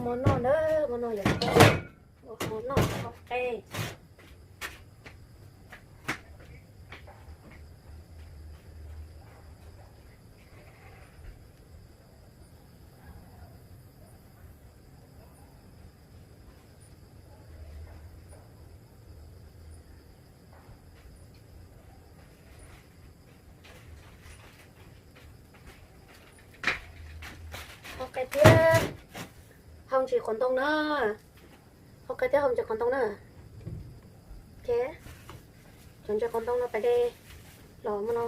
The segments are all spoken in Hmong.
Hmo no na, hmo no yog hmo noj hauv qe. Hau qe thiab hau ntsis qos ntoo na. Hau qe thiab hau ntsis qos ntoo na. Ok, cov ntsis qos ntoo no pais de los mus no.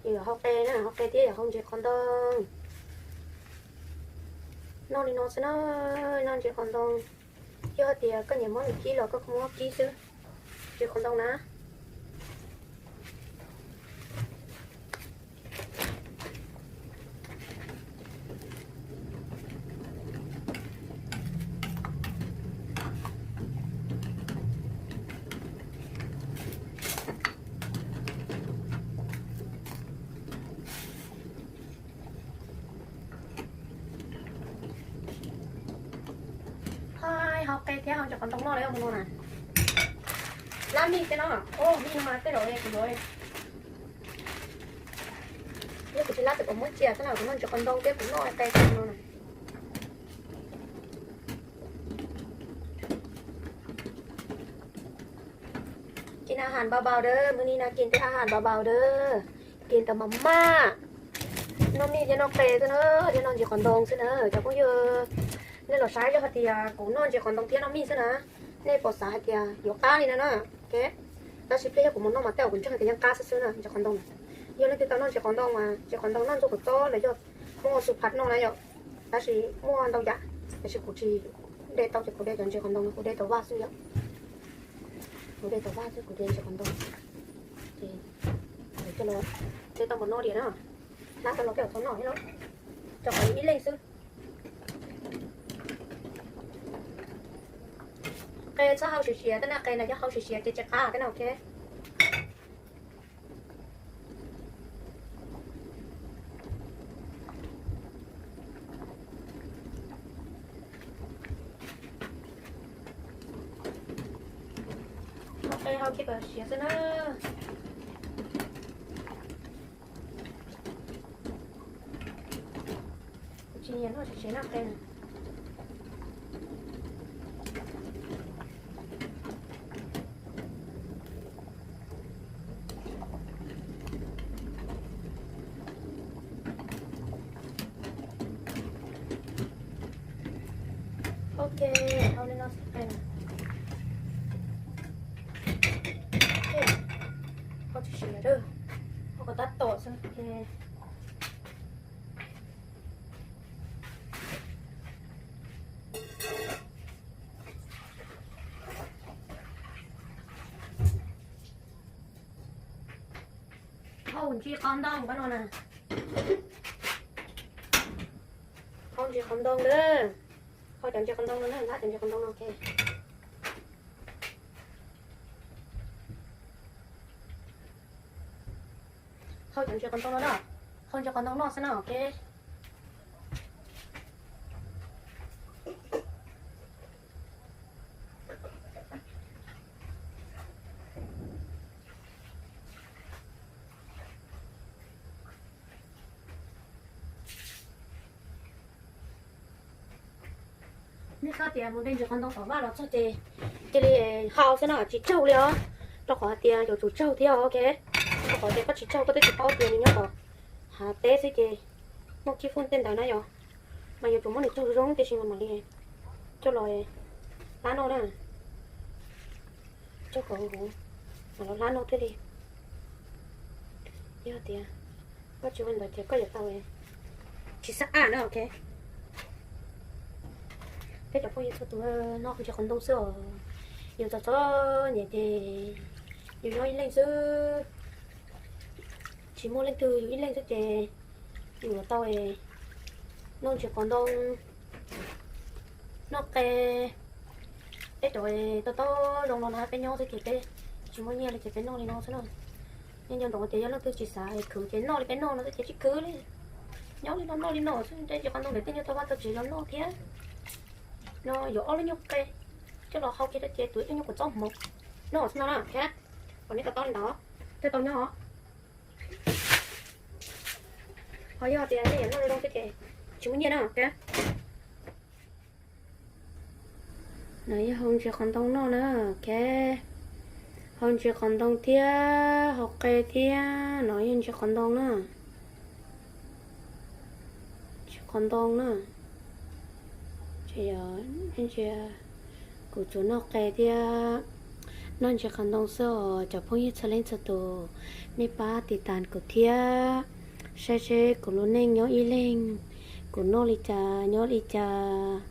Yus yuav hau qe na, hau qe thiab yuav hau ntsis qos ntoo. Noj li no xwb na, noj ntsis qos ntoo. Yog hais tias koj nyiam muab nws kib los koj kuj muab kib xwb. Ntsis qos ntoo na. Hau qe thiab hau ntsis qos ntoo noj li mus no na. Lab mij thiab no, o mij no mas tej zaum kuv yuav, yog kuv tsis lab ces kuv muab cia xwb na, kuv noj ntsis qos ntoo thiab kuv noj qe no na. Kin a has npau npau dawb, mus ni na kin tej a has npau npau dawb, kin tau mas maj. Noj mij thiab noj qe xwb na, thiab noj ntsis qos ntoo xwb na cov phooj ywg. Nej los saib yog hais tias kuv noj ntsis qos ntoo thiab noj mij xwb na, nej puas xav hais tias yuav qab li no na? Tab sis pliag yog kuv mus noj mas tej zaum kuv ntseeg hais tias yeej qab xwb xwb na ntsis qos ntoo. Yog leej twg tau noj ntsis qos ntoo mas ntsis qos ntoo noj ntxuag khuv txob los yog muaj xu phaj noj na yom. Tab sis muaj ntau yam, tab sis kuv tsis de tau ces kuv de cov ntsis qos ntoo no kuv de tau vaj xwb yom. Kuv de tau vaj xwb kuv de ntsis qos ntoo. Ces coj los de tau npaum no diam na. Hlab tau los peb txhob noj thiab, rau qhov ib leeg xwb. Qe txhob hau siav siav tej na, qe na yog hau siav siav ces tsis qab tej na, ok. Qe hau tsis kom siav xwb na. Kuv tsis nyiam noj siav siav noj qe na. Ok, hau li no xwb qe na. Hau tsis siav lawm, hau kom tab tom xwb. Hau ntsis qos ntoo no na. Hau ntsis qos ntoo lawm. Hau cov ntsis qos ntoo no na, hlab cov ntsis qos ntoo no, ok. Hau cov ntsis qos ntoo no na, hau ntsis qos ntoo noj xwb na, ok. Nej xav tias mus de ntsis qos ntoo tom vaj los txog ces cia li hau xwb na, tsis tsaug li os. Rau qhov hais tias yuav tsum tsaug thiab, ok. Rau qhov tias koj tsis tsaug koj twb tsis paub tias nws nyob tom hav teb xwb ces muaj kib fwj tej ntawd na yom. Mas yuav tsum muab nws tsaug zoo zoo tiam sis mas mam li coj los hlab noj na. Tsaug kom huv huv mam los hlab noj thiaj li. Yog tias koj tsis ua ntawd ces koj yuav tau tsis xab aj na, ok. Peb cov phooj ywg txhua tus noj ntsis qos ntoo xwb os. Yus txom txom nyem ces yus nyob ib leeg xwb, tsis muaj leej twg, yus ib leeg xwb ces yus yuav tau noj ntsis qos ntoo, noj qe. Peb cov tau tau zoo no na peb nyob xwb ces peb tsis muaj nyiaj li ces peb noj li no xwb na. Nyob nco ntsoov tias yog leej twg tsis xav khwv ces noj li peb noj no xwb ces tsis khwv li. Nyob li no noj li no xwb, de ntsis qos ntoo ntawm tej nyuag tau vaj tau tsev los noj thiab. No yuav ob lub nyuag qe coj los hau kiag rau ces tuav ib lub nyuag kua txob hmoov noj xwb no na. Kom nej to taub li ntawd thiaj tau nyob. Ho yog tias nej yuav noj zoo xwb ces tsis muaj nyiaj na. No yog hau ntsis qos ntoo noj na. Hau ntsis qos ntoo thiab hau qe thiab no yog ntsis qos ntoo na. Ntsis qos ntoo na. Kuv tsuas noj qe thiab noj ntsis qos ntoo xwb os cov phooj ywg txhua leej txhua tus. Nej pab tiv tas kuv thiab, saib seb kuv lub neej nyob ib leeg, kuv noj li cas nyob li cas.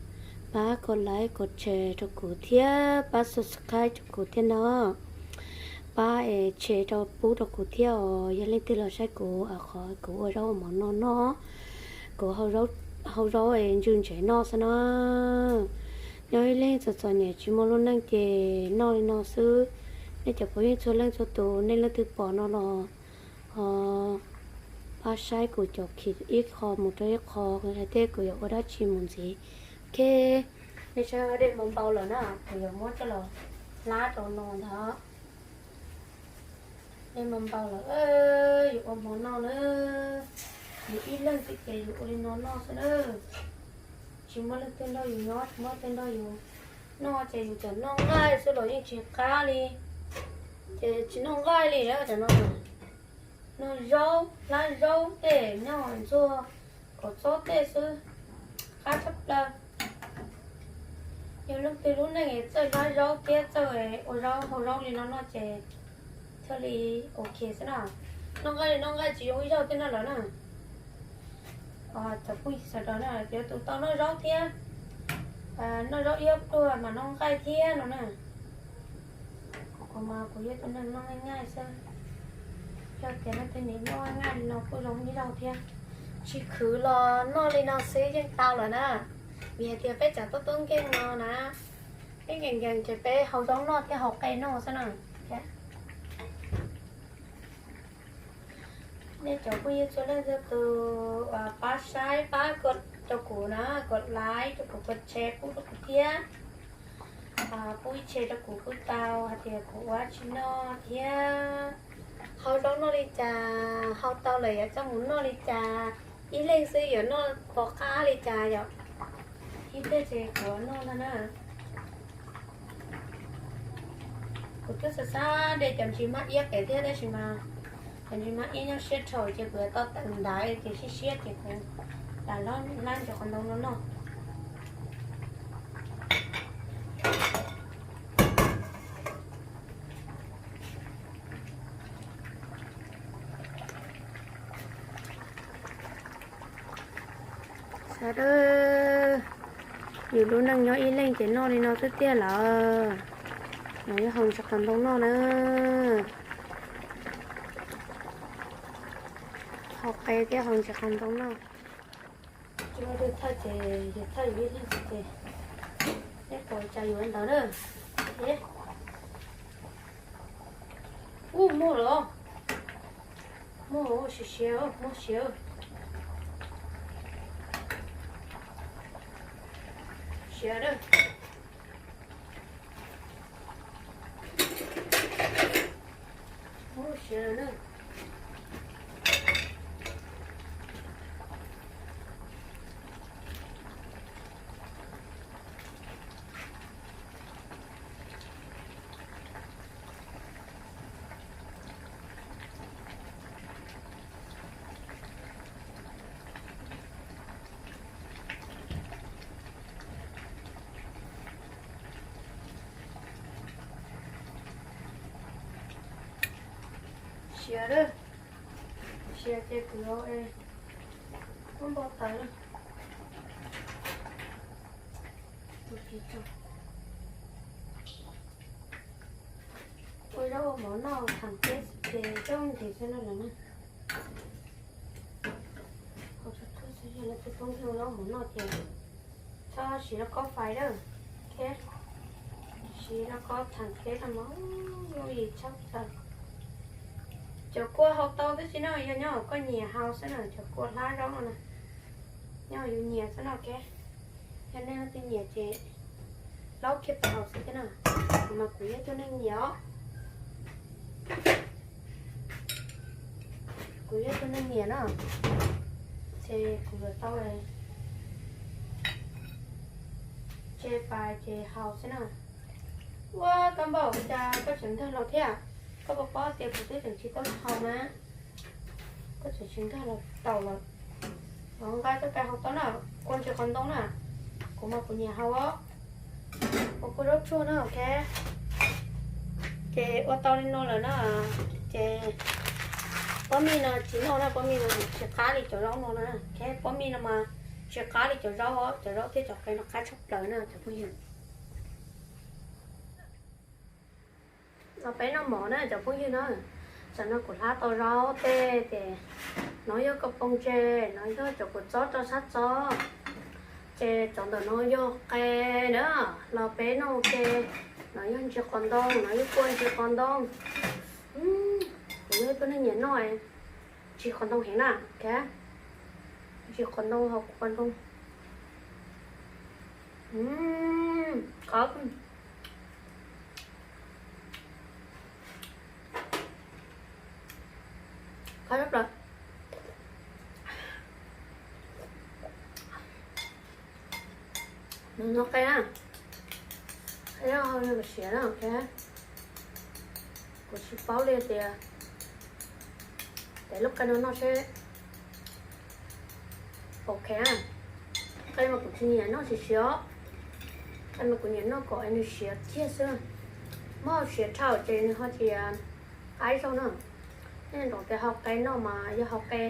Pab kom like kom share rau kuv thiab pab subscribe rau kuv thiab no. Pab es share rau pub rau kuv thiab os. Yog leej twg los saib kuv qhov kuv ua zaub ua mov no noj, kuv hau zaub es ntsw ntsev noj xwb no. Nyob ib leeg txom txom nyem tsis muaj lub neej ces noj li no xwb. Nej cov phooj ywg txhua leej txhua tus, nej leej twg pom no los ho pab saib kuv cov khiv ib qho mus rau ib qho, kuv saib thiab kuv yuav ua dab tsi mus ntxiv. Ok, nej saib dej npau npau lawm na, kuv yuav muab coj los hlab rau no ntag. Dej npau npau lawm, yus ua hmo noj na, yus ib leeg xwb ces yus ua li no noj xwb na. Tsis muaj leej twg nrog yus nyob, tsis muaj leej twg nrog yus noj ces yus txawm noj nqaij xwb los yeej tsis qab li. Ces tsis noj nqaij li cov no. Noj zaub, hlab zaub tej, noj ntxuag, kaum txob tej xwb, qab tshaj plaws. Yog leej twg lub neej txawj hlab zaub thiab txawj ua zaub hau zaub li no noj ces thiaj li ok xwb na. Noj nqaij li noj nqaij tsis zoo ib zaug tej no lawm na. Cov phooj ywg sawv daws na, yuav tsum tau noj zaub thiab, noj zaub ib ob pluag mas noj nqaij thiab no na. Kuv mas kuv yog tus neeg noj nqaij nqaij xwb. Yog tias leej twg nim noj nqaij nqaij li no kuj zoo ib zaug thiab. Tsis khwv los noj li no xwb yeej tau lawm na. Vim hais tias peb cov tub tub nkeeg no na, peb nkees nkees ces peb hau zaub noj thiab hau qe noj xwb na. Nej cov phooj ywg txhua leej txhua tus pab saib pab kom rau kuv na, kom like rau kuv, kom share pub rau kuv thiab. Pub ib share rau kuv pub tau hais tias kuv ua tsis noj thiab. Hau zaub noj li cas, hau tau lawm yuav coj mus noj li cas, ib leeg xwb yuav noj pom qab li cas yom. Ib pliag ces kuv noj ntag na. Kuv twb xav xav de cov ntsis mab iab pem thiab tab sis mas cov ntsis mab iab nyob siab dhau ces kuv yuav tau tawm ntaiv ces siab siab ces kuv lam hlab ntsis qos ntoo no noj. Sawv daws, yus lub neej nyob ib leeg ces noj li no xwb tiag lawm. No yog hau ntsis qos ntoo noj na. Hau qe thiab hau ntsis qos ntoo noj. Tsis muaj leej twg thaij ces yus thaij yus ib leeg xwb ces nej pom cas yuav ntawd na. Ub, muaj lawm. Muaj, siav siav, muaj siav. Siav na. Muaj siav lawm na. Siav lawm, siav ces kuv muab npau taws. Ua zaub ua mov noj thaum teb ces coob ntxiv xwb no lawm na. Hauv txhua txhua yog leej twg poob nkeeg ua zaub ua mov noj ces txhob siv lauj kaub fais lawm, thiab siv lauj kaub thaum teb no mas yooj yim tshaj plaws. Cov kua hau tau tab sis no yog nyob hauv koj nyiam hau xwb na, cov kua hlab zaub no na, nyob hauv yus nyiam xwb no. Yog nej leej twg nyiam ces Laub kiag pais haus xwb thiab na. Kuv mas kuv yog ib tug neeg nyiam os. Kuv yog ib tug neeg nyiam na. Ces kuv yuav tau tse pais ces haus xwb na. Ua koj npauj, ua cas koj tseem nkag los thiab? Koj puas paub tias kuv twb tseem tsis tau haus na. Koj tseem tsis nkag los tau los. Los nqa coj pais haus tau na, kua ntsis qhov ntoo na. Kuv mas kuv nyiam haus os. Ua kua zaub tsuag na, ok. Ces ua tau li no lawm na, ces pob mij no tsis noj na, pob mij no tsis qab li cov zaub no na, ok. Pob mij no mas tsis qab li cov zaub, cov zaub thiab cov qe no qab tshaj plaws na cov phooj ywg. Los peb noj mov na cov phooj ywg na. Tam no kuv hlab tau zaub tej ces no yog kaus poos ntses, no yog cov kua txob rau sab txob, ces cov ntawm no yog qe na. Los peb noj ua ke. No yog ntsis qos ntoo, no yog kua ntsis qos ntoo. Kuv yog ib tug neeg nyiam noj ntsis qos ntoo heev na, ok. Ntsis qos ntoo hauv kua ntoo. Qos, qos tshaj plaws. Nws no qe na, qe hau siav na, ok. Kuv tsis paub li tias, ces lub qe no noj seb ok na. Qe mas kuv tsis nyiam noj siav siav, qe mas kuv nyiam noj kom nws siav kiag xwb. Muab siav dhau ces nws ho tsis qab zog na. Tej zaum tias hau qe noj mas yog hau qe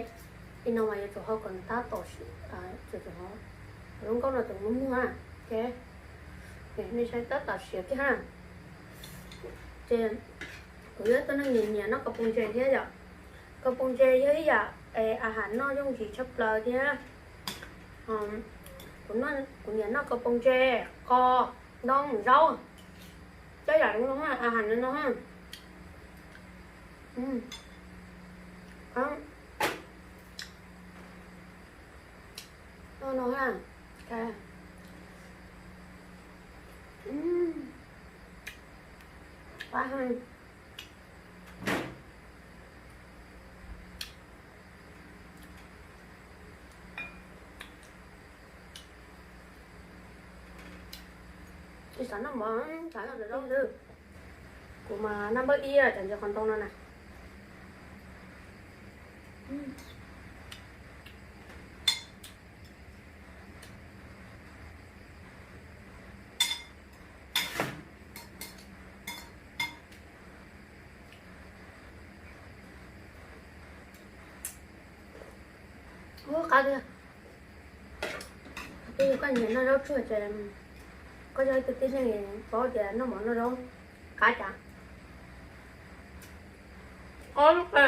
li no mas yuav tsum hau kom nws tab tom, yuav tsum hau, lub nkauj no tseem muag muag na, ok. Nej saib tab tom siav kiag na. Ces kuv yog ib tug neeg nyiam nyiam noj kaus poos ntses thiab yom. Kaus poos ntses yog ib yam a has noj yooj yim tshaj plaws thiab. Kuv nyiam noj kaus poos ntses, qos, ntoo, zaub, cov yam zoo no a has no no. No no ha. Qab heev. Tsis xav noj mov, xav noj zaub xwb. Kuv mas naj npawb ib cov ntsis qos ntoo no na. Ub, qab tiag. Twb yog koj nyiam noj zaub tsuag ces koj yog ib tug tib neeg paub tias noj mov noj zaub qab cas. Ob lub qe,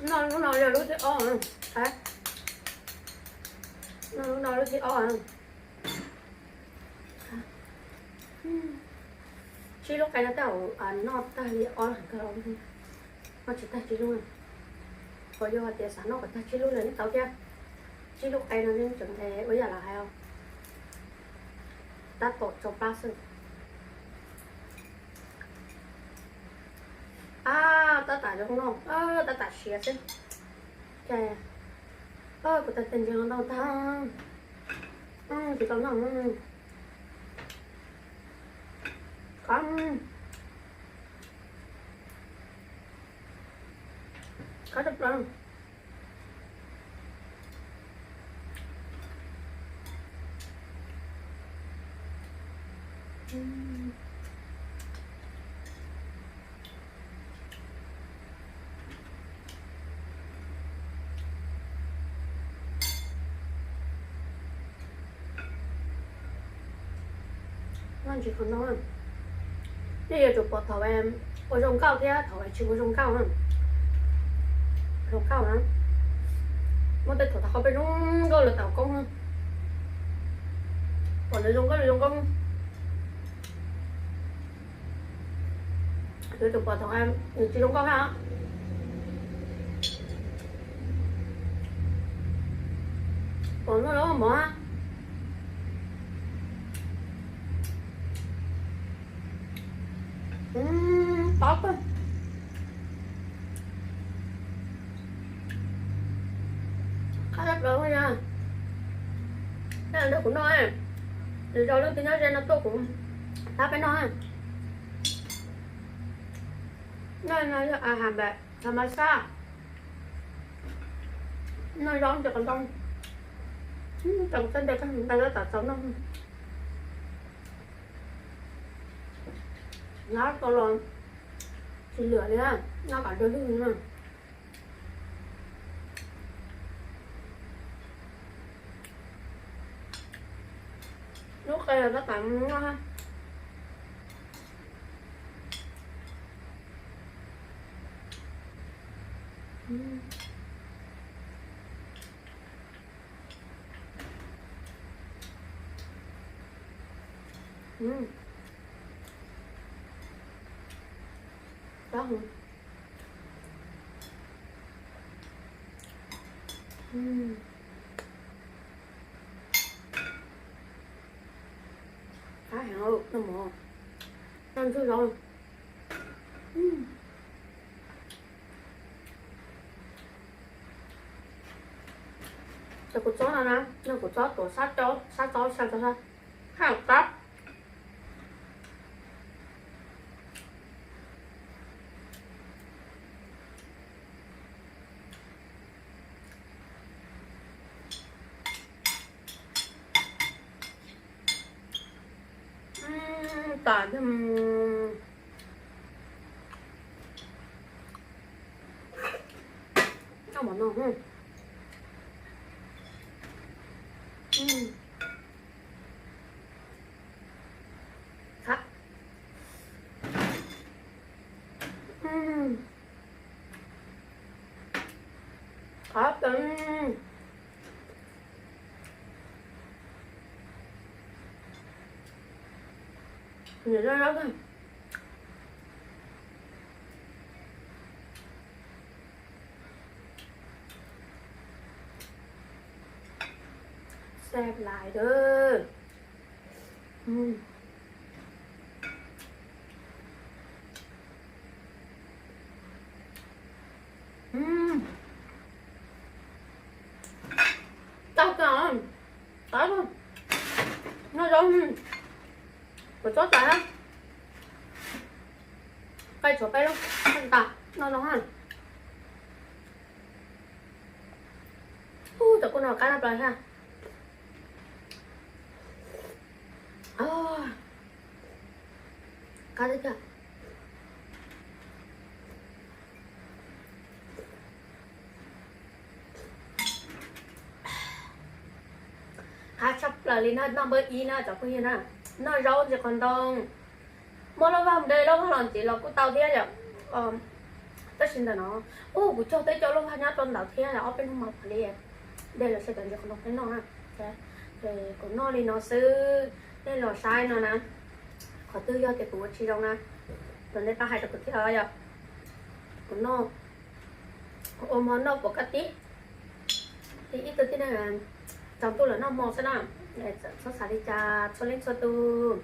noj lub no yog lub thib ob, noj lub no lub thib ob. Tsib lub qe no tej zaum noj tag li ob leeg kawg, noj tsis tag tsib lub. Qhov yog hais tias xav noj kom tag tsib lub no yeej tau thiab. Tsib lub qe no yeej tseem ua yam lawv hais, tab tom tsau plab xwb. Ab, tab tom zoo no, tab tom siav xwb. Ces kuv tag tes ntses no ntau tag, tsis tau noj. Qab, qab tshaj plaws. Noj ntsis qos ntoo, nej yuav tsum pom thaum ua zoo nkauj thiab thaum tsis ua zoo nkauj. Zoo nkauj na, muaj tej thaum tas qhov peb zoo nkauj lawm tau koob, pom nws zoo nkauj li zoo nkauj. Yuav tsum pom thaum nws tsis zoo nkauj thiab. Pom noj zaub mov, Noj, nrog kuv noj, lwm zaus leej twg nyob ze no tuaj kuv pab peb noj. Noj no yog a has npam tha ma sab, noj zaub ntawm qhov ntoo, tau txaij nte koj mus nqa lawv tom txaus noj. Nab tau los tsis lwam li, noj kom dua lwj na. Lub qe los tab tom noj. Qab heev, noj mov, noj ntsuj zaub. Cov kua txob no na, yog kua txob tuav sab tsob, sab tsob xyaw tau, haj qab. Tam, noj mov no. Qab. Qab. Noj zaub, xab lais dawb. Tau kawg, tau, noj zaub, kuv txob tas, qe tshuav peb lub tas, noj zoo. Ub, cov kua no qab na plaws thiab. Qab tiag tiag. Qab tshaj plaws li na, noj npawb ib na cov phooj ywg na. Noj zaub ntsis qhov ntoo. Muab lauj vag mus de lauj vag los ntxiv los kuj tau thiab yom. Tab sis ntawm no, ub, kuv cog teb cov lauj vag nyob rau ntawd thiab, ob peb hnub mas pom li. De los saib cov ntsis qhov ntoo peb noj na. Ces kuv noj li no xwb, nej los saib no na. Qhov twg yog tias kuv ua tsis zoo na, los nej pab hais rau kuv thiab yom. Kuv noj, kuv ua mov noj pov ka tib, li ib tug tib neeg tsaus ntuj lawm noj hmo xwb na. Txhob xav li cas txhua leej txhua tus,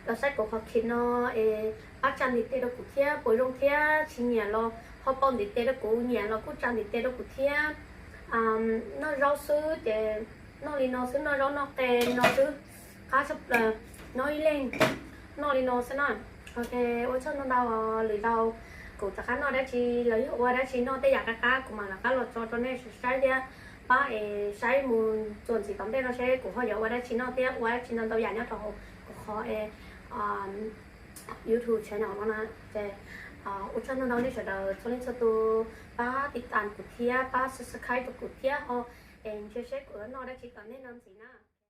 los saib kuv qhov clip no es pab tsa ntiv tes rau kuv thiab, puas zoo thiab tsis nyiam los ho pauj ntiv tes rau kuv, nyiam los kuj tsa ntiv tes rau kuv thiab. Noj zaub xwb ces noj li no xwb, noj zaub noj qe li no xwb, qab tshaj plaws, nyob ib leeg noj li no xwb na. Ok, ua tsaug ntau ntau, lwm zaus kuv rov qab noj dab tsi los yog ua dab tsi noj tej yam qab qab kuv mam rov qab los tso rau nej saib thiab. Pab es saib mus txuas ntxiv tom ntej no seb kuv ho yuav ua dab tsi noj thiab, ua dab tsi ntau ntau yam nyob rau hauv kuv qhov es YouTube channel no na. Ces ua tsaug ntau ntau nej sawv daws txhua leej txhua tus pab tiv tas kuv thiab pab subscribe rau kuv thiab ho es ntsia seb kuv yuav noj dab tsi tom ntej no ntxiv na.